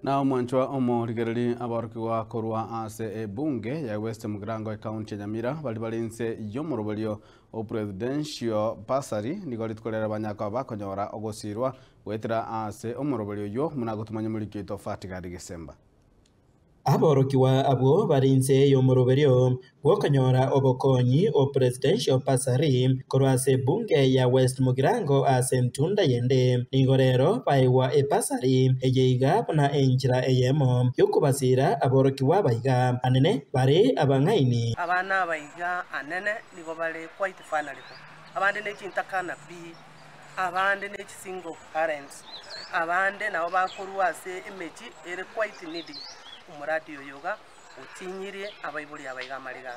Na omwanchwa omorigereri aborokigwa korwa ase ebunge ya West Mugirango ekaunti ya Nyamira bari bare inse y'omoroberio o Presidential Bursary nigo rituko riare banyaka bakonyora ogosirwa goetera ase omoroberio oyio buna agotumanya omoriki oito Fatigadi Gesemba. Aborokigwa abwo bare inse y'omoroberio bw'okonyora obokonyi o Presidential Bursary korwa ase ebunge ya West Mugirango ase entunda yende, nigo rero baegwa ebursary eye iga buna enchera eyemo y'okobasiira aborokigwa aba iga anene bare abang'aini. Abana aba iga anene nigo bare quite vulnerable, abande ne chintakana pi, abande ne chisingle parents, abande nabo bakorwa ase emechie ere quite needy. Omoradi oyo iga otinyirie abaibori aba iga amariga.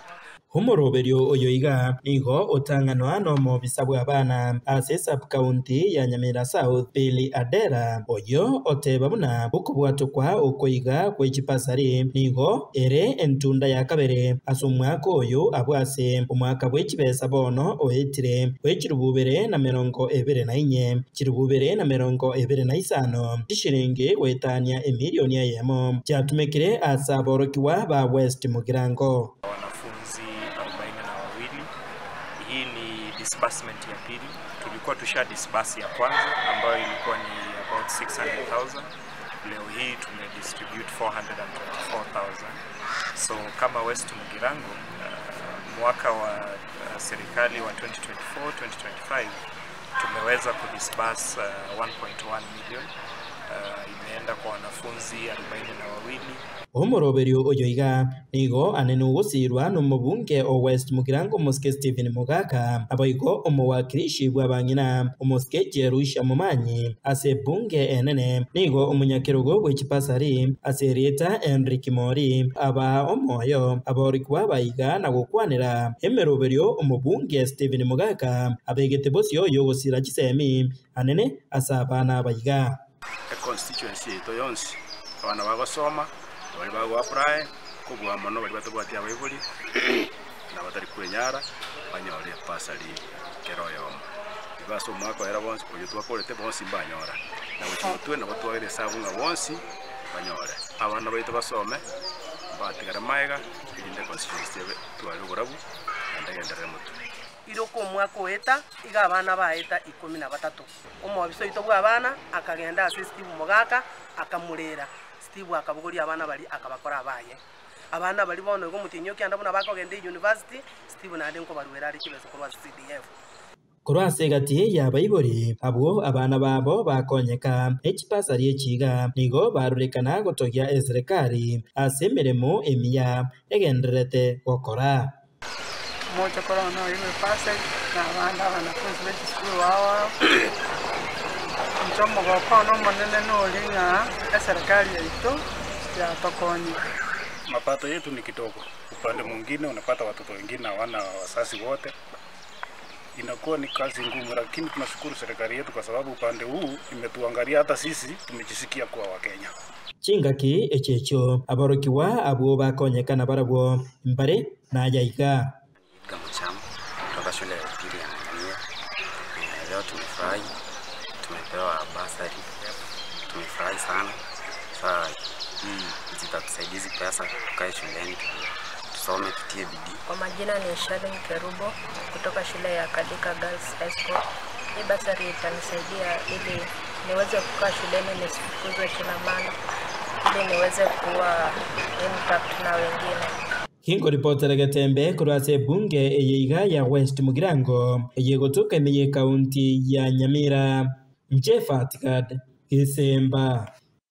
Omoroberio oyo iga nigo otang'anwa nomobisa bw'abana ase sub-county ya Nyamira South, Billy Adera, oyio oteba buna okobwatokwa oko iga gwe chibasari nigo ere entunda ya kabere ase omwaka oyo abwo ase omwaka bwe chibesa bono oetire bwe chirubu ibere na 24, chirubu 225 chishiringi goetania emilioni eyemo chiatumekire ase aborokigwa ba West Mugirango. Wanafunzi 42. Hii ni disbursement ya pili. Tulikuwa tusha disburse ya kwanza ambayo ilikuwa ni about 600,000. Leo hii tumedistribute 424,000. So kama West Mugirango mwaka wa serikali wa 2024-2025 tumeweza kudisburse 1.1 million. Imeenda kwa wanafunzi 42. Omoroberio oyo iga nigo anene ogosirwa nomobunge o West Mugirango Omosike Stephen Mogaka, naboigo omowakilishi bw'abang'ina Omosike Jerusha Momanyi ase ebunge enene, nigo omonyakerogo bwe chibasari ase erieta Henry Kimori abaa omoyo aborokigwa abaiga na gokwanera emeroberio omobunge Stephen Mogaka abegete bosio y'ogosira chisemi anene ase abana abaiga. Econstituency yaito yonsi, abana bagosoma, na baria bagoapply, kobua mono baria batabwati abaibori, na abatari kwenyara, banyore ebursary kera oyomo. Igo ase omwaka oera bonsi, oyio twakorete bonsi mbanyora, na gochia motwe nabo twagera esabu ng'a bonsi banyore. Abana baito basome, mbatigare magega, erinde econstituency ebe etware oborabu, naende egenderere motwe. Iroka omwaka oeta, iga abana baeta 13. Omobisa oito bw'abana akagenda ase Steve Mogaka, akamorera. Steve akabogoria abana baria akabakora abaye. Abana baria bono igo omotienyi o kianda buna bakogenda eyunivasiti, Steve naende nkobaruera are chibesa korwa ase CDF. Korwa ase egati y'abaibori abwo abana babo bakonyeka ne chibasari echi iga, nigo barorekana gotogia eserekari ase emeremo emiya egendererete gokora. Omochokoro one oyo bwe pasari na abande abanafunzi be chisukuru ao ao. Inche omogoko one omonene noria ng'a eserekari yaito yatokonyire. Mapato yetu ni kidogo, upande mwingine unapata watoto wengine hawana wazazi wote, inakuwa ni kazi ngumu, lakini tunashukuru serikali yetu kwa sababu upande huu imetuangalia, hata sisi tumejisikia kuwa Wakenya. Chingaki echi echio aborokigwa abwo bakonyekana barabwo mbare nayaiga. Edgar Muchama kutoka shule ya upili ya Ngania. Leo tumefurahi, tumepewa basari, tumefurahi sana. Sasa hii zitatusaidia hizi pesa, tukae shuleni tusome, tutie bidii. Kwa majina ni Shalin Kerubo kutoka shule ya Kalika Girls High School. Hii basari itanisaidia ili niweze kukaa shuleni nisifukuzwe kila mara, ili niweze kuwa impact na wengine. Kinkoripotera Getembe korwa ase ebunge eye iga ya West Mugirango eye egotoka ime ye ekaunti ya Nyamira. Inche Fatigad Gesemba.